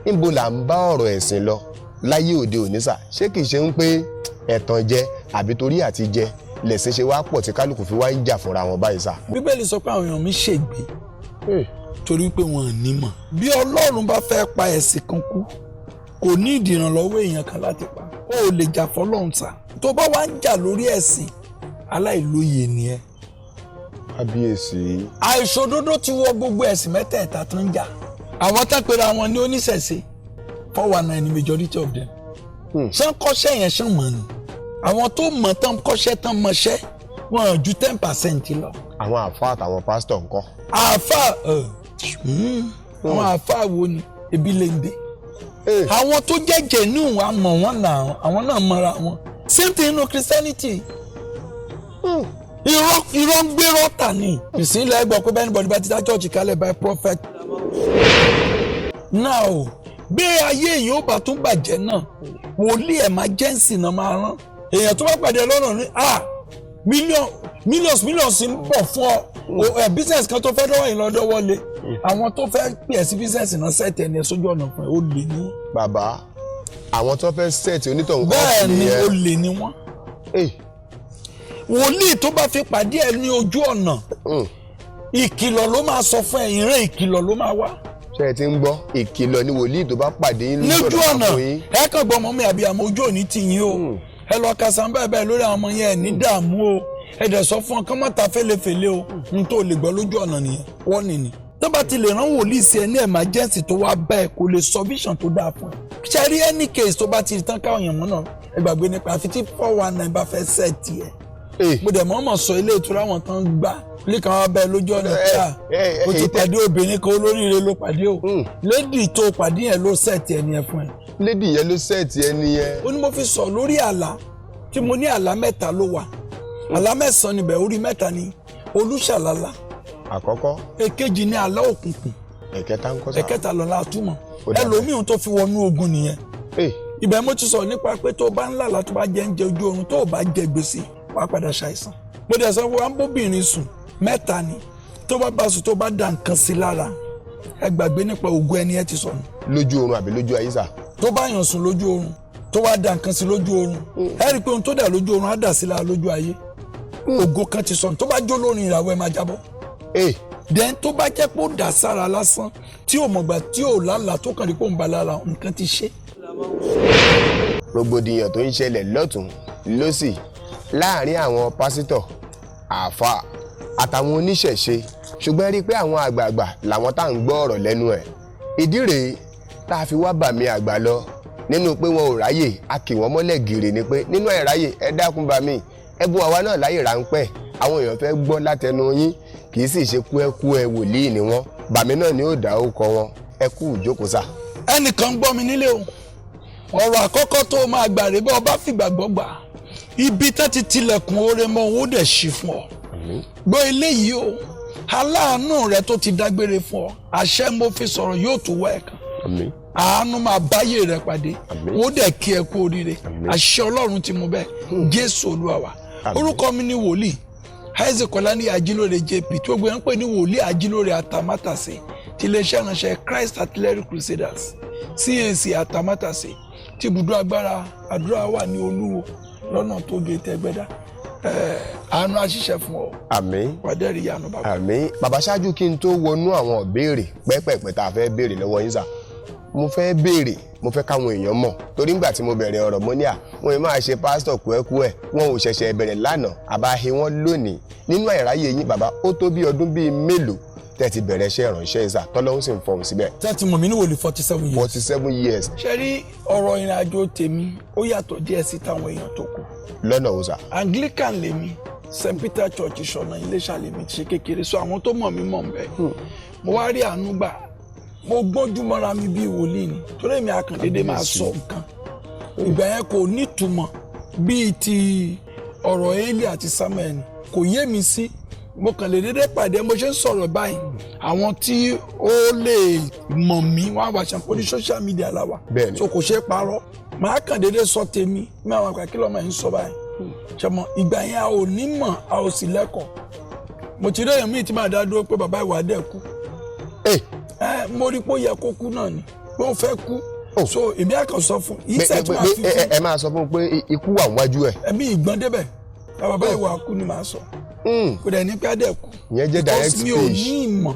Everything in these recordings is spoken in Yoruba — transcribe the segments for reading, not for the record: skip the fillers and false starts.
Níbo là ń bá ọ̀rọ̀ ẹ̀sìn lọ láyé òde òní sà? Ṣé kìí ṣe ń pé ẹ̀tàn jẹ àbí torí àti jẹ lẹ̀sìn ṣe wá pọ̀ tí kálukú fi wá ń jà fúnra wọn báyìí sà? Bíbélì sọ pé àwọn èèyàn mi ṣègbé torí pé wọn ò ní mọ̀. Bí Ọlọ́run bá fẹ́ pa ẹ̀sìn kan kú, kò ní ìdìrànlọ́wọ́ èèyàn kan láti pa. Ó ò lè jà fọlọ́run sà. Tó bá wá ń jà lórí ẹ̀sìn, aláìlóye ni ẹ. Kábíyèsí. Àìṣòdodo ti wọ gbogbo ẹ̀sìn mẹ́tẹ̀ẹ̀ta tó ń jà. Àwọn tá pera wọn ní oníṣẹ̀ṣe, 419 ni majority of them. Ṣé ń kọ́ṣẹ́ yẹn? Ṣé ń mọ̀ ni? Àwọn tó mọ̀ tán kọ́ṣẹ́ tán mọṣẹ́, wọn ò ju 10% lọ. Àwọn àfa àtàwọn pásítọ̀ ńkọ́? Àáfà, àwọn àáfà wo ni ebi lè ń dé? Àwọn tó jẹ́ genuine, àmọ̀ wọn náà, àwọn náà mọra wọn. Same thing nínú Christianity. Irọ́, irọ́ ń gbérọ́ tà ní. Ìsìnlẹ̀ gbọ́ pé bẹ́ẹ̀ ni bọ́dí bá ti dá church kalẹ̀ by prophet. Now, bí ayé èèyàn ó bá tún bàjẹ́ náà, wòlíì emergency náà máa rán. Èèyàn tó bá pàdé lọ́nà ní, ah, million, millions, millions ń bọ̀ fún ọ. Ẹ business kan tó fẹ́ dọ́wọ́ yìí lọ́dọ́ wọlé. Àwọn tó fẹ́ pè ẹ́ sí business náà set ẹni ẹ sójú ọ̀nà fún ẹ, ó lè ní wọ́n. Bàbá, àwọn tó fẹ́ set onítọ̀hún Bẹ́ẹ̀ up ni. nìyẹn. Ó lè ní wọ́n. Wòlíì tó bá fi pàdé ẹ ní ojú ọ̀nà, ìkìlọ̀ ló máa sọ fún ẹ, ìran ìkìlọ̀ ló máa wá. Ṣé ẹ ti ń gbọ́? Ìkìlọ̀ ni wòlíì tó bá pàdé yín lójú ọ̀nà fún yín. Ẹ kàn gbọ́ ọmọ mi àbí àmọ́ ojú òní tì yín o. Ẹ lọ ka san bẹ́ẹ̀ bẹ́ẹ̀ lórí àwọn ọmọ yẹn, ẹ ní dààmú o. Ẹ dẹ̀ sọ fún ọ kán má ta fẹ́lẹ́fẹ́lẹ́ o. N tó lè gbọ́ lójú ọ̀nà nìyẹn, wọ́n nìní. Tó bá ti lè rán wòlíì sí ẹ ní emergency tó wá bá ẹ, kò lè sọ vision tó dáa fún ẹ. Ṣe rí, any case tó bá ti tán káwọn èèyàn mọ́ náà, ẹ gbàgbé nípa àfi tí 419 bá fẹ́ set ẹ. Mo dẹ̀ mọ́ mọ̀ sọ ilé ìtura wọn tán gbá ilé kan wá bá ẹ lójú ọ̀nà pé à o ti pàdé obìnrin kan, olóríire ló pàdé o. Lady tó pàdé yẹn ló set ẹni ẹ fún ẹ. Lady yẹn ló set ẹni yẹn. Ó ní mo fi sọ lórí àlá tí mo ní, àlá mẹ́ta ló wà, àlá mẹ́sàn-án níbẹ̀, orí mẹ́ta ni olùṣàlálà. Àkọ́kọ́. Èkejì ní àlá òkùnkùn. Ẹ̀kẹta ń kọ́ sá? Ẹ̀kẹta lọ́la túmọ̀. Ó dà bẹ́ẹ̀. Ẹlòmíhun tó fi wọnú ogun nìyẹn. Ibẹ̀ mo ti sọ nípa pé tó bá ń lálàá, tó bá jẹ ń jẹ ojú oorun, tó bá jẹ gbèsè, wàá padà ṣàìsàn. Mo dẹ̀ sọ pé wàá ń bóbìnrin sùn, mẹ́ta ni. Tó bá bá sùn, tó bá da nǹkan sí lára, ẹ gbàgbé nípa ògùn ẹni ẹ ti sọnù. Lójú oorun àbí lójú ayé sà? Tó bá yàn sùn lójú oorun, tó wá da nǹkan sí lójú oorun, ẹ rí i pé ohun tó dà lójú oorun á dà sí lára lójú ayé. Ògo kan ti sọnù. Tó bá jó lórin, ìràwọ̀ ẹ máa jábọ́. Then tó bá jẹ́ pé ó dà sára lásán, tí ò mọ̀gbà tí ò lálàá, tó kàn rí pé òun bá lára, nǹkan ti ṣe. Rògbòdìyàn tó ń ṣẹlẹ̀ lọ́tún lọ́sì láàrin àwọn pásítọ̀, àáfàá àtàwọn oníṣẹ̀ṣe, ṣùgbọ́n rí i pé àwọn àgbààgbà làwọn tá à ń gbọ́ ọ̀rọ̀ lẹ́nu ẹ̀. Ìdí rèé tá a fi wá bàmí àgbà lọ nínú pé wọn ò ráyè, a kì wọ́n mọ́lẹ̀ gírì ni pé nínú àìráyè, ẹ dákun bàmí, ẹ bùn àwa náà láyè ráńpẹ́, àwọn èèyàn fẹ́ gbọ́ látẹnu yín. Kì í sì ṣe kú ẹ wòlíì ni wọ́n, bàmí náà ni ó dá ó kọ wọn. Ẹ kú ìjókòó sà. Ẹnìkan gbọ́ mi nílé o. Ọ̀rọ̀ àkọ́kọ́ tó máa gbà rè, bá ọba fìgbàgbọ́ gbà, ibi tẹ́ ti tilẹ̀kùn oore mọ́, òun ó dẹ̀ ṣí fún ọ. Gbọ́ eléyìí o, aláàánú rẹ tó ti dágbére fún ọ, àṣẹ mo fi sọ̀rọ̀, yóò tó wá ẹ̀ kan. Àmín. Àánú máa báyé rẹ pàdé. Àmín. Ó dẹ̀ kí ẹ kú oríire. Àmín. Àṣẹ Ọlọ́run ti mú bẹ́ẹ̀, Jésù Olúwa wa. Àmín. Orúkọ mi ni Wòlíì Isaac Kọ́lání Ajílóore JP, tí gbogbo yẹn ń pè ní Wòlíì Ajílóore Àtàmátàsé, ti iléeṣẹ́ ìránṣẹ́ Christ Artillery Crusaders, CAC Àtàmátàsé, tí ibùdó agbára àdúrà wà ní Olúwo lọ́nà tó gé tẹ́gbẹ́dá. Àánú àṣìṣe fún ọ. Àmín. Wàdẹ́rì ìyanu bàbá. Àmín. Bàbá, ṣáájú kí n tó wọnú àwọn ìbéèrè pẹ́pẹ̀pẹ́ tá a fẹ́ béèrè lọ́wọ́ yín sà, mo fẹ́ béèrè, mo fẹ́ káwọn èèyàn mọ̀, torí ńgbà tí mo bẹ̀rẹ̀ ọ̀rọ̀, mo ní à wọ́n yìí máa ṣe pásítọ̀ kúẹ́kúẹ́, wọn ò ṣẹ̀ṣẹ̀ bẹ̀rẹ̀ lánàá àbáhe wọn lónìí. Nínú àìráyè yín bàbá, ó tó bí ọdún bíi mélòó tẹ́ ti bẹ̀rẹ̀ iṣẹ́ ìránṣẹ́ yìí sà, tọ́lọ́hún sì ń fọhùn síbẹ̀? Tẹ́ ti mọ̀ mí ní wòlíì, 47 years. 47 years. Ṣe rí, ọ̀rọ̀ ìrìn àjò tèmi, ó yàtọ̀ díẹ̀ sí táwọn èèyàn tó kù. Lọ́nà wo sà? Anglican lèmi, St Peter Church, Ìṣọ̀nà, Iléṣà lèmi ti ṣe kékeré, so àwọn tó mọ̀ mí mọ̀ ń bẹ̀. Mo wá rí àánú gbà, mo gbójú mọ́ra mi bíi wòlíì ni, torí èmi àkàndédé máa sọ nǹkan. Ìgbà yẹn kò nítumọ̀ bíi ti ọ̀rọ̀ Eli àti Samuel ni, kò yé mi sí. Mo kàn lè dédé pàdé, mo ṣe ń sọ̀rọ̀ báyìí, àwọn tí ó lè mọ̀ mí wọ́n á wà ṣàǹpọ̀ ní social media la wà. So kò ṣeé parọ́, màá kàn dédé sọ tèmi ní àwọn àgbà, kí lọ́mọ yìí ń sọ báyìí ṣọmọ. Ìgbà yẹn a ò ní mọ̀, a ò sì lẹ́kọ̀ọ́. Mo ti rí èèyàn míì tí màá dá dúró pé bàbá ìwà dẹ̀ kú. Ẹ mo rí pé ó yẹ kó kú náà ni. pé ó fẹ́ kú. Oh. So èmi á kàn sọ fún yìí Pé sẹ́ẹ̀ tí pé máa pé fi ẹ fún ẹ máa sọ fún un pé ikú wà níwájú ẹ̀. ẹ̀mí ìgbọ́n débẹ̀, bàbá ìwà kú ni màá sọ. Kò dẹ̀ ní pé á dẹ̀ kú. Ìyẹn jẹ́ direct Because mi ò speech. ní ìmọ̀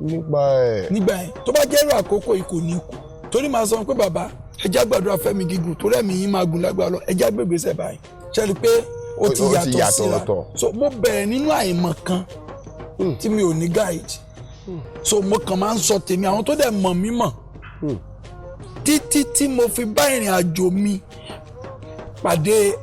Nípa ẹ̀. nígbà yẹn. Tó bá jẹ́rú àkókò yìí, kò ní kú, torí màá sọ pé, "Bàbá, ẹ jẹ́ gbàdúrà fẹ́mi gígùn, torí ẹ̀mí yín máa gùn lágbára lọ. Ẹ jẹ́ gbégbèsè báyìí." Ṣe rí i pé ó ti Ó ti yàtọ̀ yàtọ̀ síra? ọ̀tọ̀. So mo bẹ̀rẹ̀ nínú àìmọ̀ kan tí mi ò ní guide, so mo kàn máa ń sọ tèmi, àwọn tó dẹ̀ mọ̀ mí mọ̀, títí tí mo fi bá ìrìn àjò mi pàdé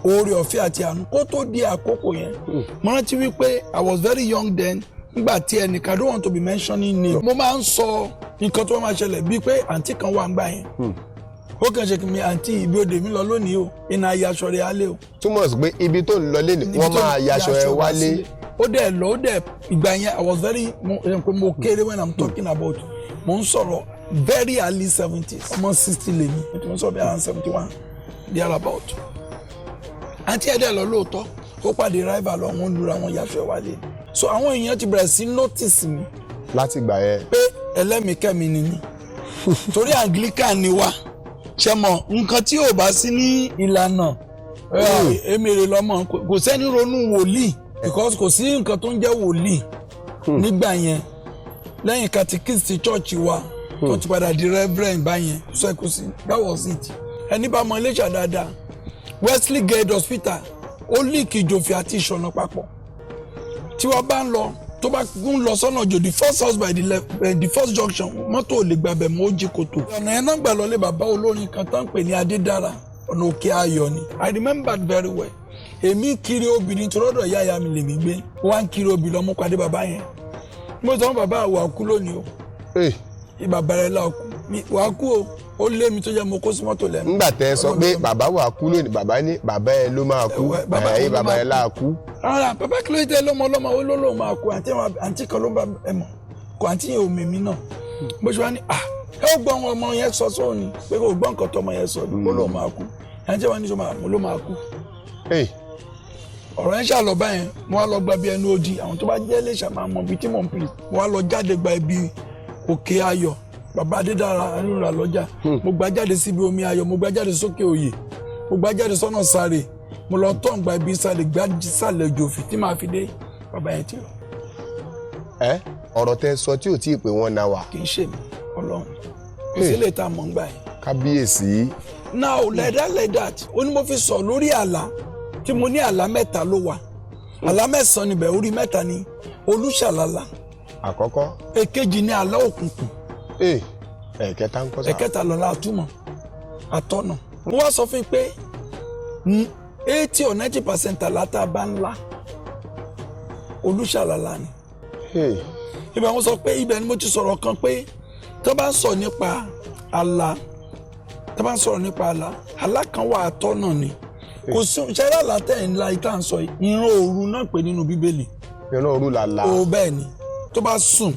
oore ọ̀fẹ́ àti àánú. Kó tó di àkókò yẹn, mo rántí wípé I was very young then, nígbà tí ẹnìkan, I don't want to be mentioning name, mo máa ń sọ nǹkan tó máa ṣẹlẹ̀, bíi pé àǹtí kan wà ń gbà yẹn, ó kàn ṣe kí mi, "Àǹtí, ibi òde mi lọ lónìí o, iná ayaṣọ rẹ̀ á lé o." Túmọ̀ sí pé ibi tó ń lọ lé ní Níbi wọ́n tó máa yaṣọ ẹ yaṣọ wá wálé. sílé. Ó dẹ̀ lọ, ó dẹ̀ ìgbà yẹn I was very, mo ẹ pé mo kéré when I'm talking about, mo ń sọ̀rọ̀ very early 70s, ọmọ 60 lèmi, mo ń sọ̀rọ̀ bí around 71 there about. Àǹtí ẹ̀ dẹ̀ lọ lóòótọ́, ó pàdé rival lọ, wọ́n lura wọn, yaṣọ ẹ wálé. So àwọn èèyàn ti bẹ̀rẹ̀ sí notice mi Láti gbà yẹn. pé ẹlẹ́mìíkẹ́mi ni mí, torí Anglican ni wá. Ṣe mọ̀, nǹkan tí ò bá sí ní ìlànà èmèrè lọ́mọ, kò sẹ́ni ronú wòlíì, because kò sí nǹkan tó ń jẹ́ wòlíì nígbà yẹn lẹ́yìn catechist church wa tó ti padà di reverend báyẹn. Sọ kò sí, that was it. Ẹni bá mọ Iléṣà dáadáa, Wesley Guild Hospital, ó link Ìjòfì àti Ìṣọ̀nà papọ̀. Tí wọ́n bá ń lọ, tó bá ń lọ sọ́nà òjò, the first house by the left, the first junction, mọ́tò ò lè gbàbẹ̀ mọ́, ó jí kòtò. Ọ̀nà yẹn náà gbà lọlé bàbá olórin kan tó ń pè ní Adédára, ọ̀nà Òkè Ayọ̀ ni. I remember very well, èmi kiri obìnrin tó lọ́dọ̀ ìyá ìyá mi lèmi gbé wá ń kiri obì lọ́mú pàdé bàbá yẹn. Mo sọ fún bàbá, "Wà kú lónìí o." Ìbàbá rẹ̀ là kú, wà á kú o. Ó lé mi tó jẹ́ mo kó sí mọ́tò lẹ́nu. Ńgbà tẹ sọ pé bàbá wà kú lónìí, bàbá ní bàbá ẹ ló máa kú. Ẹ̀wẹ̀, bàbá ẹ̀yin ló bàbá máa ẹ kú. láà kú. Rárá, bàbá, kí ló dé lọ́mọ ọlọ́mọ? Ó ló lóun máa kú. Àǹtí kan ló bá ẹ mọ̀ kó àǹtí yẹn ò mèmí náà bó ṣe wá ní, "Ah, ẹ ó gbọ́ àwọn ọmọ yẹn sọ sóun ni pé kò gbọ́ nǹkan tó ọmọ yẹn sọ ni, ó lóun máa kú." Àǹtí yẹn wá ní sọ máa mo ló máa kú. Ọ̀rọ̀ yẹn ṣàlọ́ báyẹn. Mo wá lọ gba bí ẹnu odi, àwọn tó bá jẹ́ lè ṣàmà mọ̀ bí tí mò ń pè. Mo wá lọ jáde gba ibi Òkè Ayọ̀, bàbá Adédára arúnra lọ́jà. Mo gba jáde síbi Omi Ayọ̀, mo gba jáde sókè òye, mo gba jáde sọ́nà Sáré, mo lọ tọ́ gba ibi sáré, gba sàlẹ̀ Jòfì, tí màá fi dé, bàbá yẹn ti lọ. Ẹ ọ̀rọ̀ tẹ sọ tí ò tí ì pé wọ́n na wà. Kì í ṣe mi, Ọlọ́run kò sí lè ta mọ̀ ń gbà yẹn. Kábíyèsí. Now like that, like that, ó ní mo fi sọ lórí àlá tí mo ní, àlá mẹ́ta ló wà, àlá mẹ́sàn-án níbẹ̀, orí mẹ́ta ni: olùṣàlálà, Àkọ́kọ́. Èkejì ní àlá òkùnkùn. Ẹ̀kẹta ń kọ́ sá. Ẹ̀kẹta lọ́la àtúmọ̀ àtọ̀nà. Mo wá sọ fún yín pé 80 or 90% àlá tá a bá ń lá, olùṣàlálà ni. Ibẹ̀ wọ́n sọ pé, ibẹ̀ ni mo ti sọ̀rọ̀ kan pé tó bá ń sọ nípa àlá, tó bá ń sọ̀rọ̀ nípa àlá, àlá kan wà, àtọ̀nà ni. Kò sí ṣẹlẹ̀ àlá tẹ̀ ńlá ìta ń sọ yìí, ìran òru náà pé nínú Bíbélì. Ìran òru làlá. O bẹ́ẹ̀ ni, tó bá sùn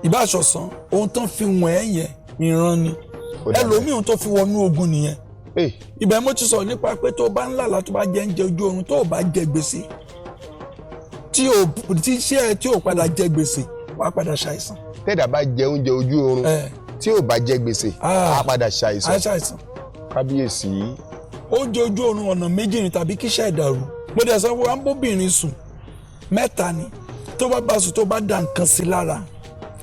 ìbáṣọ̀sán, ohun tó ń fi wọ̀n ẹ́ yẹn, ìran ni. Ó dà. Ẹlòmíì, ohun tó fi wọnú ogun nìyẹn. Ibẹ̀ mo ti sọ̀rọ̀ nípa pé tó bá ń lálàá, tó bá jẹ ń jẹ ojú oorun, tó o bá jẹ gbèsè, tí o tí iṣẹ́ ẹ tí o padà jẹ gbèsè, wàá padà ṣàìsàn. Tẹ́dà bá jẹ oúnjẹ ojú oorun tí ò bá jẹ gbèsè, á padà á ṣàìsàn. Ṣàìsàn. Kábíyèsí. Oúnjẹ ojú oorun, ọ̀nà méjì ni, tàbí kíṣẹ́ ìdàrú. Mo dẹ̀ sọ pé wàá ń bóbìnrin sùn, mẹ́ta ni: tó bá bá sùn, tó bá da nǹkan sí lára,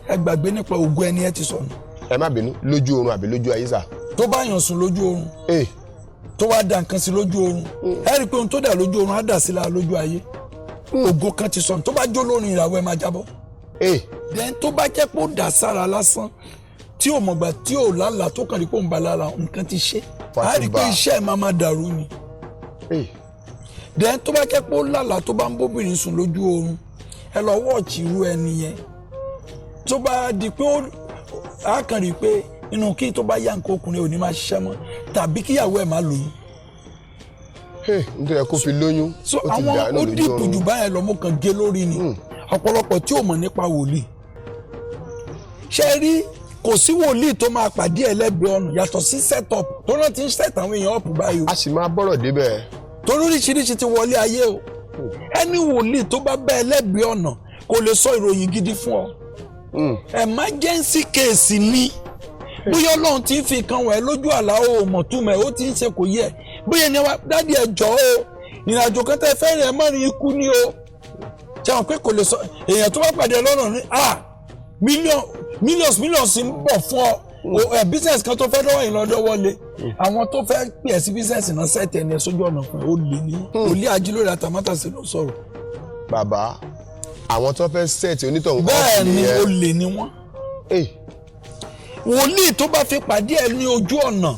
ẹ gbàgbé nípa ògùn ẹni ẹ ti sọnù. Ẹ má bínú, lójú oorun àbí lójú ayé sà? Tó bá yàn sùn lójú oorun, tó wá da nǹkan sí lójú oorun, ẹ rí i pé ohun tó dà lójú oorun á dà sí lára lójú ayé, ògo kan ti sọnù. Tó bá jó lórin, ìràwọ̀ ẹ máa jábọ́. Then tó bá jẹ́ pé ó dà sára lásán, tí ò mọ̀gbà, tí ò lálàá, tó kàn rí pé òun bá lára, nǹkan ti ṣe, á rí i pé Fatuba. iṣẹ́ ẹ̀ máa máa dàrú ni. Then tó bá jẹ́ pé ó lálàá, tó bá ń bóbìnrin sùn lójú oorun, ẹ lọ watch irú ẹni yẹn, tó bá di pé ó á kàn rí i pé inú kí tó bá yá, nǹkan ọkùnrin ò ní máa ṣiṣẹ́ mọ́, tàbí kíyàwó ẹ̀ máa lóyún. Nítorí ẹ kó fi lóyún. So ó ti àwọn dànù ó lójú dìpù oorun. jù báyẹn lọ, mo kàn gé lórí ni. Ọ̀pọ̀lọpọ̀ tí ò mọ̀ nípa wòlíì, ṣe rí, kò sí wòlíì tó máa pàdé ẹlẹ́gbẹ̀ẹ́ ọ̀nà yàtọ̀ sí set up tó náà ti ń set àwọn èèyàn up báyìí o. A sì máa bọ́rọ̀ débẹ̀. Torí oríṣiríṣi ti wọlé ayé o. Ẹni wòlíì tó bá bá ẹlẹ́gbẹ̀ẹ́ ọ̀nà kò lè sọ ìròyìn gidi fún ọ. Emergency case ni. Bóyá Ọlọ́run ti ń fi kan wẹ̀ lójú àlá, o mọ̀ túmọ̀ ẹ̀, ó ti ń ṣe kò yẹ. Bóyá ẹni wa, "Daddy, ẹ jọ̀ọ́ o, ìrìnàjò kan tẹ́ fẹ́ rìn, ẹ mọ́ ní ikú ní o." Ṣé àwọn pé kò lè sọ èèyàn tó bá pàdé lọ́nà ní ah, million, millions, millions ń bọ̀ fún ọ o, ẹ business kan tó fẹ́ lọ́wọ́ yìí lọ́dọ̀ wọlé, àwọn tó fẹ́ pè ẹ́ sí business náà set ẹni ẹ sójú ọ̀nà fún ẹ, ó lè ní òlé ajílórí àtàmátàsí ló sọ̀rọ̀. Bàbá, àwọn tó fẹ́ set onítọ̀hún Bẹ́ẹ̀ up ni. nìyẹn. Ó lè ní wọ́n. Wòlíì tó bá fi pàdé ẹ ní ojú ọ̀nà,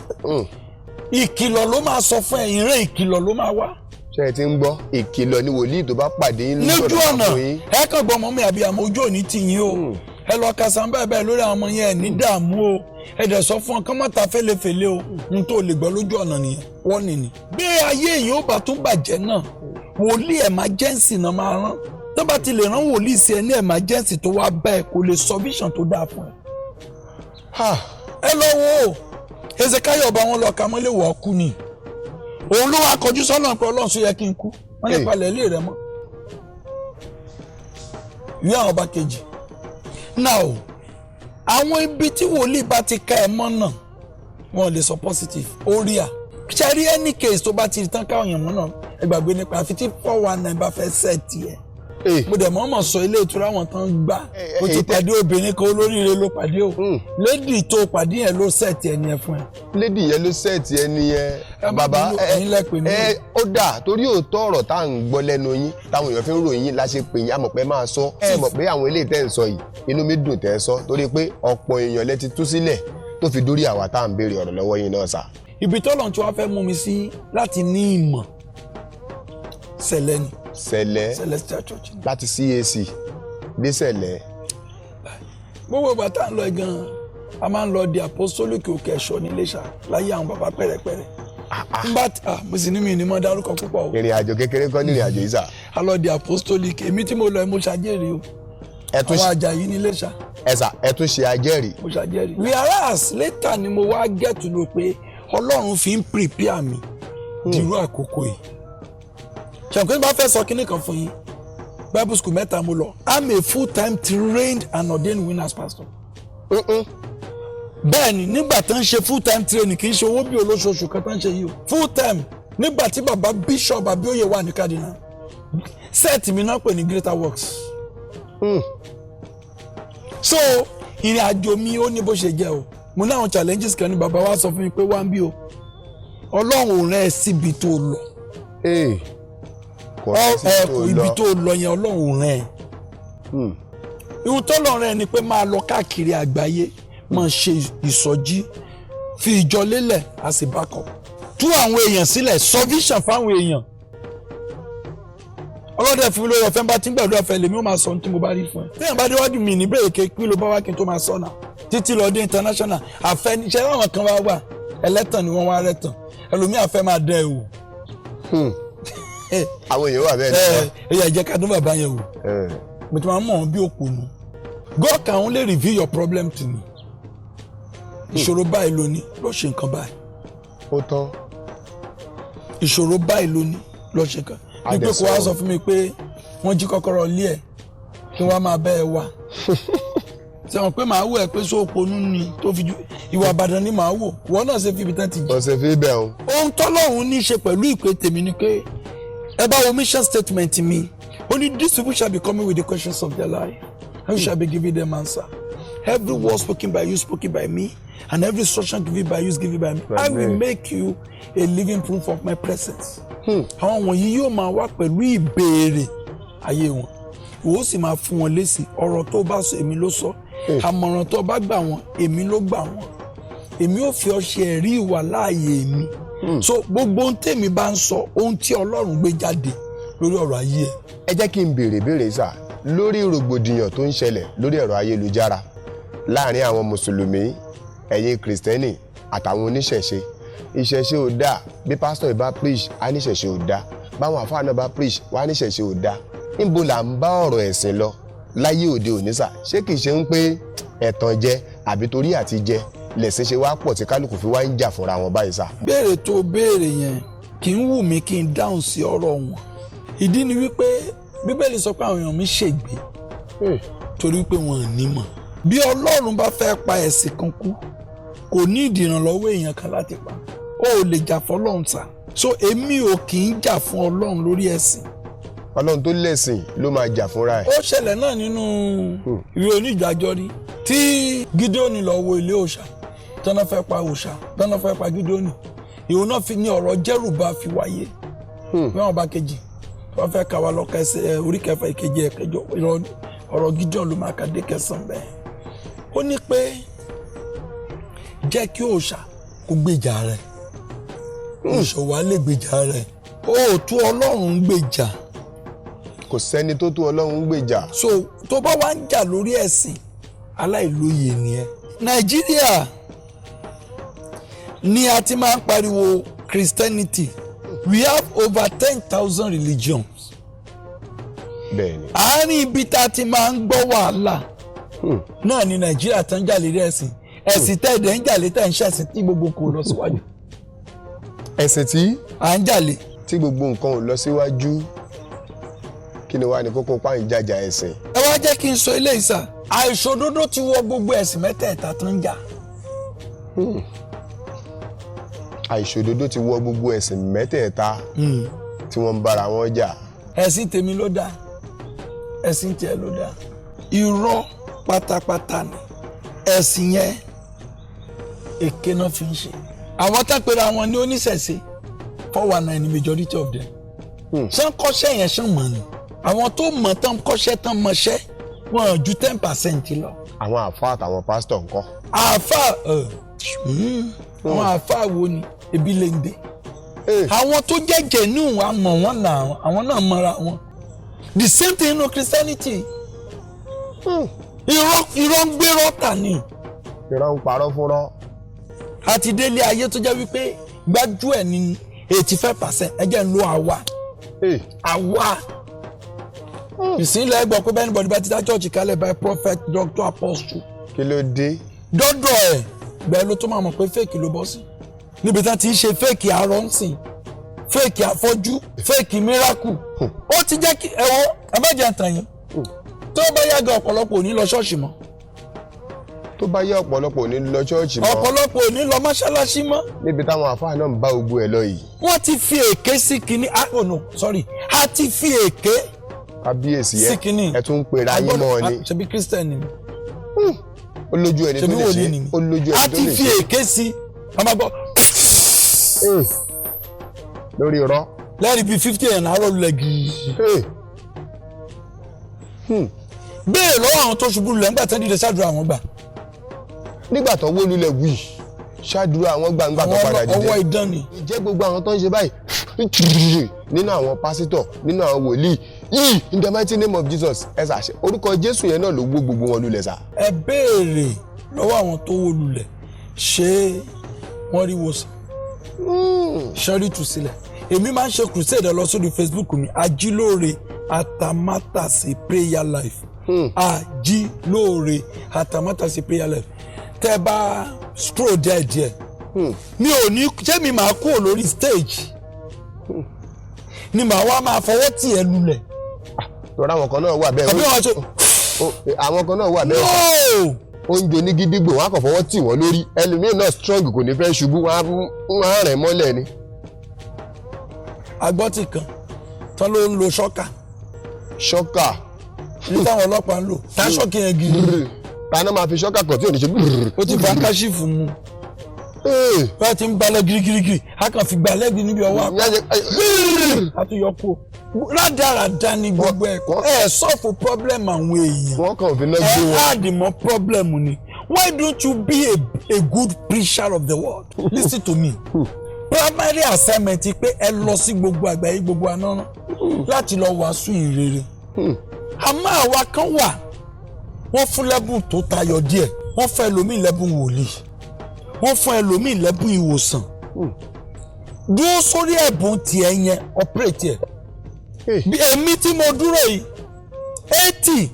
ìkìlọ̀ ló máa sọ fún ẹ, ìran ìkìlọ̀ ló máa wá. Ṣé ẹ ti ń gbọ́? Ìkìlọ̀ ni wòlíì tó bá pàdé yín lójú ọ̀nà fún yín. Ẹ kàn gbọ́ ọmọ mi àbí àmọ́ ojú òní tì yín o, ẹ lọ ka san bẹ́ẹ̀ bẹ́ẹ̀ lórí àwọn ọmọ yẹn, ẹ ní dààmú o, ẹ dẹ̀ sọ fún ọ kán má ta fẹ́lẹ́fẹ́lẹ́ o. N tó lè gbọ́ lójú ọ̀nà nìyẹn, wọ́n nìní. Bí ayé yìí ó bá tún bàjẹ́ náà, wòlíì emergency náà máa rán. Tó bá ti lè rán wòlíì sí ẹ ní emergency tó wá bá ẹ, kò lè sọ vision tó dáa fún ẹ. Ha! Ẹ lọ wo Hezekiah ọba, wọn lọ ka mọ́lẹ̀, wọ́ kú ni. Òun ló wá kọjú sọ́nà pé, "Ọlọ́run, sọ yẹ kí n kú?" Wọ́n lè palẹ̀ ilé rẹ mọ́. Ìwé àwọn ọba kejì. Now, àwọn ibi tí wòlíì bá ti ká ẹ mọ́ náà, wọn lè sọ positive ó rí à ṣe rí. Any case tó bá ti tán káwọn èèyàn mọ́ náà, ẹ gbàgbé nípa, àfi tí 419 bá fẹ́ set ẹ̀. Mo dẹ̀ mọ́ mọ̀ sọ ilé ìtura wọn tán gbà. O ti pàdé obìnrin kan, olóríire ló pàdé o. Lady tó pàdé yẹn ló set ẹni ẹ fún ẹ. Lady yẹn ló set ẹni yẹn. Ẹ má Bàbá, bínú, ẹ̀yin lẹ pè mí. Ẹ ó dà, torí òótọ́ ọ̀rọ̀ tá à ń gbọ́ lẹ́nu yín táwọn èèyàn fi ń ròyìn yín la ṣe pè yín. Àmọ̀ pé máa sọ, ẹ mọ̀ pé àwọn eléyìí tẹ́ ń sọ yìí, inú mi dùn tẹ́ ẹ sọ, torí pé ọ̀pọ̀ èèyàn lẹ ti tú sílẹ̀ tó fi dórí àwa tá à ń béèrè ọ̀rọ̀ lọ́wọ́ yín náà sà. Ibi tọ́lọ̀ tí wàá fẹ́ mú mi sí láti ní ìmọ̀, sẹ̀lẹ̀ ni. Sẹ̀lẹ̀. Celestial Church ni. Láti CAC dé Sẹ̀lẹ̀. Gbogbo ìgbà tá à ń lọ gan, a máa ń lọ di Apostolic Òkè Ẹ̀ṣọ́ ní Iléṣà láyé àwọn bàbá pẹ̀rẹ̀pẹ̀rẹ̀ nbà. Ah, mo sì ní mi ní mọ́ dárúkọ púpọ̀ o. Ìrìn àjò kékeré kọ́ ní ìrìn àjò yìí sà. A lọ di Apostolic, èmi tí mo lọ, mo ṣàjèrè o. Ẹ tún Àwọn Àjàyí ní Iléṣà. Ẹ sà, ẹ tún ṣe ajẹ́rìí. Mo ṣàjẹ́rìí. Whereas later ni mo wá get to know pé Ọlọ́run fi ń prepare mi dirú àkókò yìí. Ṣàǹkóso bá fẹ́ sọ kinní kan fún yín, Bible school mẹ́ta mo lọ. I'm a full time trained and ordained winners pastor. Bẹ́ẹ̀ni, nígbà tó ń ṣe full time training, kì í ṣe owó bí olóṣooṣù kan tó ń ṣe yìí o, full time, nígbà tí bàbá Bishop Abioye wà ní Cardinal, set mi náà pè ní Greater Works. So ìrìn àjò mi, ó ní bó ṣe jẹ́ o. Mo ní àwọn challenges kan ní bàbá wa sọ fún mi pé, wá ń bí o, Ọlọ́run ò rán ẹ síbi tó lọ. Ee, kò rẹ́ sí ẹ tó kò ibi lọ. tó lọ yẹn, Ọlọ́run ò rán ẹ. Ihun tó lọ rán ẹ ni pé máa lọ káàkiri àgbáyé, máa ṣe ìsọjí, fi ìjọ lélẹ̀ as a backup, tú àwọn èèyàn sílẹ̀, solution fáwọn èèyàn. Ọlọ́dẹ fún mi lórí ọ̀fẹ́, bá ti ń gbàdúrà fẹ́ lèmi ó máa sọ ohun tí mo bá rí fún ẹ. Téèyàn bá déwájú mi ní bẹ́ẹ̀ ké kí ló bá wá kí n tó máa sọ náà títí lọ dé international. Àfẹniṣẹ́ láwọn kan wá wà, ẹlẹ́tàn ni wọ́n wá rẹ̀tàn, ẹlòmíà fẹ́ máa dẹ́ ẹ wò. Àwọn èèyàn wà bẹ́ẹ̀. Ẹ ẹ yà jẹ́ ká dún bàbá yẹn wò. Náà. Mo ti máa ń mọ̀ wọ́n bí òpònú. God can only reveal your problem to me. Ìṣòro báyìí ló ní, lọ ṣe nǹkan báyìí. Ó tán. Ìṣòro báyìí ló ní, lọ ṣe nǹkan A ní pé dẹ̀ kó wá sọ. Sọ fún mi pé wọ́n jí kọ́kọ́rọ́ ilé ẹ̀, kí wọ́n máa bẹ́ ẹ wá sẹ́wọ̀n pé màá wò ẹ́ pé sóòpónú ni tó fi ju ìwà Ìbàdàn ni màá wò wọ́n náà ṣe fi ibi tán ti jí. Ọ̀sẹ̀ fi bẹ̀ o. Ohun tọ́lọ́run ní í ṣe pẹ̀lú ìpè tèmi ni pé ẹ bá wo mission statement mi, ó ní, "These people shall be coming with the questions of their life and you shall be giving them answer. Every word spoken by you spoken by me, and every instruction given by you is given by me. I will me. make you a living proof of my presence." Àwọn wọ̀nyí yóò máa wá pẹ̀lú ìbéèrè ayé wọn, ìwọ sì máa fún wọn lésì. Ọ̀rọ̀ tó bá sọ, èmi ló sọ. Àmọ̀ràn tó bá gbà wọ́n, èmi ló gbà wọ́n. Èmi ò fi ọ ṣe ẹ̀rí ìwà láàyè mi. So gbogbo ohun tèmi bá ń sọ, ohun tí Ọlọ́run gbé jáde lórí ọ̀rọ̀ ayé ẹ̀. Ẹ jẹ́ kí n béèrè béèrè sà, lórí rògbòdìyàn tó ń ṣẹlẹ̀ lórí ẹ̀rọ ayélujára láàrin àwọn mùsùlùmí, ẹ̀yin kìrìsìtẹ́nì àtàwọn oníṣẹ̀ṣe. Ìṣẹ̀ṣe ò dáa, bí pásítọ̀ ìbá preach á níṣẹ̀ṣe ò dáa, báwọn àfáà náà bá preach wá níṣẹ̀ṣe ò dáa. Níbo là ń bá ọ̀rọ̀ ẹ̀sìn lọ láyé òde òní sà? Ṣé kìí ṣe ń pé ẹ̀tàn jẹ àbí torí àti jẹ lẹ̀sìn ṣe wá pọ̀ tí kálukú fi wá ń jà fúnra wọn báyìí sà? Béèrè tó béèrè yẹn, kì í wù mí kí n dáhùn sí ọ̀rọ̀ wọn. Ìdí ni wípé Bíbélì sọ pé àwọn èèyàn mi ṣègbé torí pé wọn ò ní mọ̀. Bí Ọlọ́run bá fẹ́ pa ẹ̀sìn kan kú Kò ní ìdìrànlọ́wọ́ èèyàn kan láti pa. Ó ò lè jà fọlọ́run sà. So èmi ò kì í jà fún Ọlọ́run lórí ẹ̀sìn. Ọlọ́run tó lẹ̀sìn ló máa jà fúnra ẹ̀. Ó ṣẹlẹ̀ náà nínú ìwé onídàájọ́ rí tí Gídíónì lọ wo ilé òòṣà tọ́nà fẹ́ pa òòṣà, tọ́nà fẹ́ pa Gídíónì. Ìwọ náà fi ní ọ̀rọ̀ Jẹ́rùbá fi wáyé. Bí wọ́n bá kejì wọ́n fẹ́ kà wá lọ́ka ẹsẹ̀ ẹ, orí kẹfà, ìkeje, ẹ̀kẹjọ, ọ̀rọ̀ Gídíọ̀n ló máa ka dé kẹsàn-án bẹ́ẹ̀. Ó ní pé jẹ́ kí òòṣà kó gbèjà rẹ̀, òòṣà wà lè gbèjà rẹ̀, ó tó Ọlọ́run gbèjà. Kò sẹ́ni tó tó Ọlọ́run gbèjà. So tó bá wá ń jà lórí ẹ̀sìn, aláìlóye nìyẹn. Nàìjíríà ni a ti máa ń pariwo Christianity. We have over 10,000 religions. Bẹ́ẹ̀ ni. Àárín ibi tá a ti máa ń gbọ́ wàhálà náà ni Nàìjíríà tán jà lérí ẹ̀sìn. Ẹ̀sìn tẹ́ẹ̀dẹ̀ ń jà lé, tẹ́ ń ṣẹ̀sìn tí gbogbo kò lọ síwájú. Ẹ̀sìn tí À ń jà lé. Tí gbogbo nǹkan ò lọ síwájú, kí ni wàá ní kókó páyìn jàjà ẹ̀sìn? Ẹ wá jẹ́ kí n sọ eléyìí sà, àìṣòdodo ti wọ gbogbo ẹ̀sìn mẹ́tẹ̀ẹ̀ta tó ń jà. Àìṣòdodo ti wọ gbogbo ẹ̀sìn mẹ́tẹ̀ẹ̀ta tí wọ́n ń bára wọn jà. Ẹ̀sìn tèmi ló dáa, ẹ̀sìn tiẹ̀ ló dáa, irọ́ pátápátá ni. Ẹ̀sìn yẹn, èké náà fi ń ṣe. Àwọn tápẹ́rẹ́ àwọn ní oníṣẹ̀ṣe, 419 ni majority of them. Ṣé ń kọ́ṣẹ́ yẹn? Ṣé ń mọ̀ ni? Àwọn tó mọ̀ tán kọ́ṣẹ́ tán mọṣẹ́ wọn ò ju 10% lọ. Àwọn àfáà àtàwọn pásítọ̀ ńkọ́? Àáfà ẹ, àwọn àáfà wo ni ebi lè ń dé? Àwọn tó jẹ́ genuine wa mọ̀ wọ́n náà, àwọn náà mọ̀ra wọn. The same thing nínú Christianity. Irọ́, irọ́ ń gbérọ́ tà ní. Irọ́ ń parọ́ fúnrọ́. Àti délé ayé tó jẹ́ wípé gbájú ẹ̀ ní 85%. Ẹ jẹ́ ń lo àwa. Àwa ìsínlẹ̀ gbọ́ pé bẹ́ẹ̀ ni bọ̀dé bá ti dá church kalẹ̀ by prophet, doctor, apostle. Kí ló dé? Dọ́dọ̀ ẹ̀ bẹ́ẹ̀ ló tó máa mọ̀ pé fake ló bọ́ sí níbi tí wọ́n ti ń ṣe fake arọ́ ń sìn, fake afọ́jú, fake miracle. Ó ti jẹ́ kí ẹ wo, ẹ má jẹ́ ntàn yín, tó bá yàgò, ọ̀pọ̀lọpọ̀ ò ní lọ ṣọ́ọ̀ṣì mọ́. Tó bá yẹ, ọ̀pọ̀lọpọ̀ ò ní lọ ṣọ́ọ̀ṣì mọ́. Ọ̀pọ̀lọpọ̀ ò ní lọ mọ́ṣáláṣí mọ́. Níbi táwọn àfáà náà ń bá gbogbo ẹ̀ lọ yìí. Wọ́n ti fi èké sí kinní. Ah, oh no, sorry, a ti fi èké Kábíyèsí ẹ. sí kinní. Ẹ tún ń pera yín mọ́ ni. Ṣebí Christian ni mi? Ó lójú ẹni tó Ṣebí lè wòlíì ṣe. ni mi? Ó lójú A ẹni tó ti lè fi ṣe. èké sí, a máa gbọ́. Lórí irọ́. Lẹ́rìí bíi 50 ẹ̀ náà lulẹ̀ gírí. Béèrè lọ́wọ́ àwọn tó ṣubú lulẹ̀ nígbà tí wọ́n dìde ṣáàdúrà àwọn gbà. Nígbà tó wó lulẹ̀ wì, ṣáàdúrà àwọn gbangba tó Àwọn padà dìde. ọwọ́ idán ni. Ìjẹ́ gbogbo àwọn tó ń ṣe báyìí nínú àwọn pásítọ̀, nínú àwọn wòlíì yìí, in the mighty name of Jesus, ẹ ṣàṣẹ orúkọ Jésù yẹn náà ló wó gbogbo wọn lulẹ̀ sà? Ẹ béèrè lọ́wọ́ àwọn tó wó lulẹ̀, ṣé wọ́n rí wòsàn? Ṣé rí tù sílẹ̀? Èmi máa ń ṣe crusade lọ sórí Facebook mi, Ajílóore Atamátàsé Prayer Life, Ajílóore Atamátàsé Prayer Life. Tẹ́ ẹ bá scroll díẹ̀ díẹ̀, mi ò ní ṣé mi máa kúrò lórí stage ni màá wá máa fọwọ́ tì ẹ́ lulẹ̀. Tọ́ra àwọn kan náà wà bẹ́ẹ̀. Àbí wọn ṣe. Àwọn kan náà wà bẹ́ẹ̀. No. Oúnjẹ onígídígbò, wọn á kàn fọwọ́ tì wọ́n lórí. Ẹlòmíín náà strong, kò ní fẹ́ ṣubú, wọn á rẹ̀ mọ́lẹ̀ ni. Agbọ́tì kan tán ló ń lo shocker. Shocker. Ní táwọn ọlọ́pàá ń lò tá ṣọ́ọ̀kì yẹn gidi. Ta náà máa fi shocker kàn tí ò ní ṣe? Ó ti fa káṣífù mu. Bá a ti ń balẹ̀ girigirigiri, a kàn fi gbà lẹ́gbẹ̀ẹ́ níbi ọwọ́ àpá, a tún yọ kó rádaràda ní gbogbo ẹ̀. Ẹ̀ solve problem àwọn èèyàn. Wọ́n kàn fi náà Ẹ gbé wọn. add more problem ni. Why don't you be a good preacher of the word? Listen to me, primary assignment pé ẹ lọ sí gbogbo àgbáyé, gbogbo anáná, láti lọ wàásù ìrere. Àmọ́ àwa kan wà, wọ́n fún lẹ́bùn tó tayọ díẹ̀. Wọ́n fún ẹlòmíì lẹ́bùn wòlíì, wọ́n fún ẹlòmíì lẹ́bùn ìwòsàn. Dúró sórí ẹ̀bùn tiẹ̀ yẹn, operate ẹ̀. Bí èmi tí mo dúró yìí, 80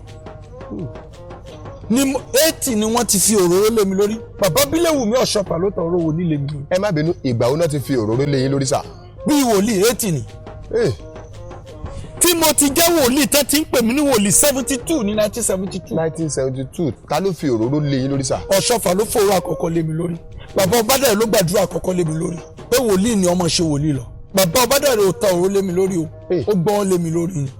ni wọ́n ti fi òróró lé mi lórí. Bàbá Bílẹ̀wùmí Ọ̀ṣọ́fà ló tọ̀ òróró wòlíì lé mi lórí. Ẹ má bínú, ìgbà wo náà ti fi òróró lé yín lórí sà? Bí wòlíì, 80 ni. Tí mo ti jẹ́ wòlíì tẹ́ ti ń pè mí ní wòlíì, 72, ní 1972. 1972. Ta ló fi òróró lé yín lórí, sà? Ọ̀ṣọ́fà ló fòrò àkọ́kọ́ lé mi lórí. Bàbá Ọbádàrẹ ló gbàdúrà àkọ́kọ́ lé mi lórí pé wòlíì ni ọmọ ṣe wòlíì lọ. Bàbá Ọbádàrẹ ò ta òróró lé mi lórí o. Ó gbọ́n lé mi lórí ni.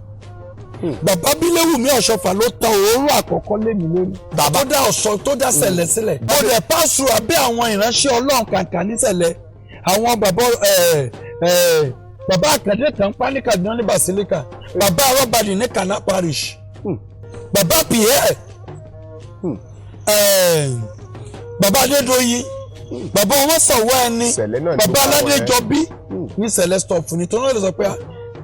Bàbá Bíléwùmí Ọ̀ṣọ́fà ló ta òróró àkọ́kọ́ lé mi lórí. Bàbá tó dá ọ̀ṣọ́ tó dá sẹ̀lẹ̀ sílẹ̀, ó dẹ̀ pàṣẹ abẹ́ àwọn ìránṣẹ́ Ọlọ́run kàǹkà nísẹ̀lẹ̀, àwọn bàbá ẹ̀ ẹ̀ bàbá Àkàndé kan pa ní Kaduna ní Basilica, bàbá Arọ́badì ní Kana Parish, bàbá Pierre, bàbá Adédoyin, bàbá owósàwọ́ ẹni. Sẹ̀lẹ̀ náà ni Bàbá gbogbo àwọn Aládéjọbí ní Sẹ̀lẹ̀ stop ní tó náà lè sọ pé